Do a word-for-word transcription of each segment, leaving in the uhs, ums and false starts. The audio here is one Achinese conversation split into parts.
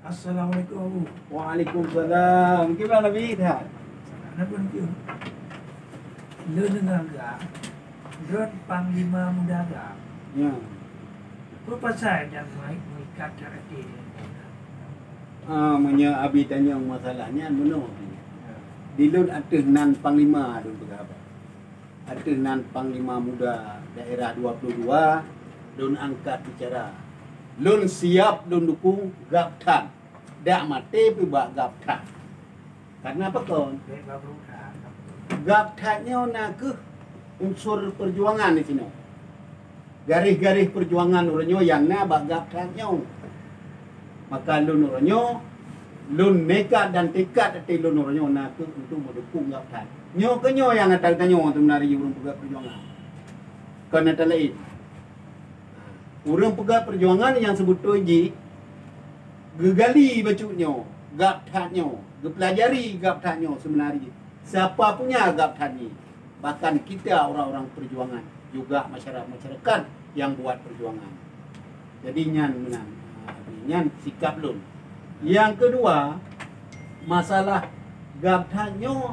Assalamualaikum, Abu. Waalaikumsalam. Kiban Abi that? Ada pun tu. Lôn deungoe gak, droen panglima muda gak. Ya. Peue pasai dan meuikat até? Ah, meunyoe Abi tanyong masalah nyan, meunoe. Ya. Di lôn ateueh nan panglima lôn peugah haba. Ateueh nan panglima muda daerah dua puluh dua, lôn angkat bicara. Lôn siap lôn dukung gab that. Dak maté pih bak gab that. Karena apa kon? Gab that nyoe na kheueh unsur perjuangan di sinoe. Garéh-garéh perjuangan uroe nyoe nyang na bak gab that nyoe. Maka lôn uroe nyoe, lôn nekat dan tekad até lôn uroe nyoe na kheueh untuk meudukung gab that. Nyoe keuh nyoe nyang ata tanyoe teumeunari ureuëng peugah perjuangan. Kon ata laén. Ureuëng peugah perjuangan nyang seubeutôi jih geugali bacut nyoe, gab that nyoe, geupeulajari gab that nyoe seumeunari. Siapa punya gab that nyoe? Bahkan kita orang-orang perjuangan juga masyarakat-masyarakat yang buat perjuangan. Jadi nyan meunan, nyan sikap lôn. Yang kedua, masalah gab that nyoe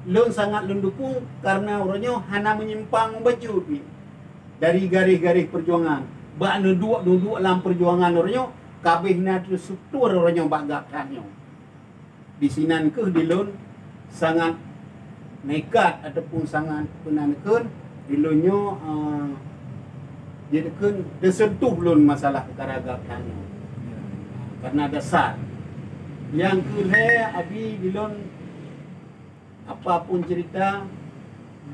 lôn sangat lôn dukung karena uroe nyoe hana menyimpang bacut dari garéh-garéh perjuangan. Bak neuduek-neuduek lam perjuangan uroe nyoe kabeh na teustruktur uroe nyoe bak gab that nyoe. Di sinan kheueh di lôn sangat nekat ataupun sangat peunan kheun di lôn nyoe, eh, jadi kheun teusentuh lôn masalah peukara gab that nyoe. Karena dasar. Nyang keu lhée Abi di lôn apapun cerita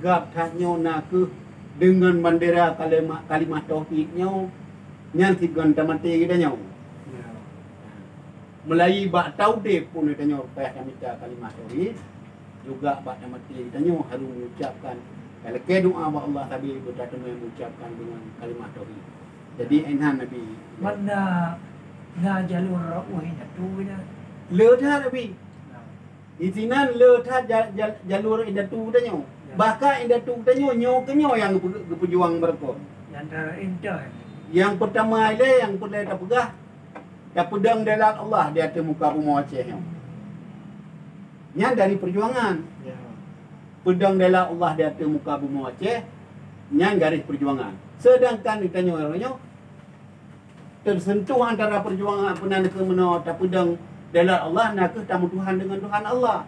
gab that nyoe na kheueh deungon bandera kalimah, kalimah tauhid nyoe nyan sigon tamaté geutanyoe. Meulayi bak taudeb pun tanyoe payah tamita kalimah tauhid, juga bak tamaté tanyoe harus mengucapkan, talakée doa bak Allah sabe beutateumé mengucapkan dengan kalimah tauhid. Jadi enhan Nabi. Mana na jalur rauh indatu dah. Le that Nabi. Di sinan le that ja-, ja-, jalur indatu tanyoe. Bahkan indatu tanyoe nyoe keuh nyoe nyang geupe-, geupeujuang beureukoh. Nyang pertama ilée nyang peureulée tapeugah, tapeudong dalat Allah di ateueh muka bumoe Aceh nyoe. Nyan dari perjuangan. Peudong dalat Allah di ateueh muka bumoe Aceh, nyan garéh perjuangan. Sedangkan di tanyoe nyoe teusentuh antara perjuangan peunan keu meunoe tapeudong dalat Allah na kheueh tameutuhan deungon Tuhan Allah.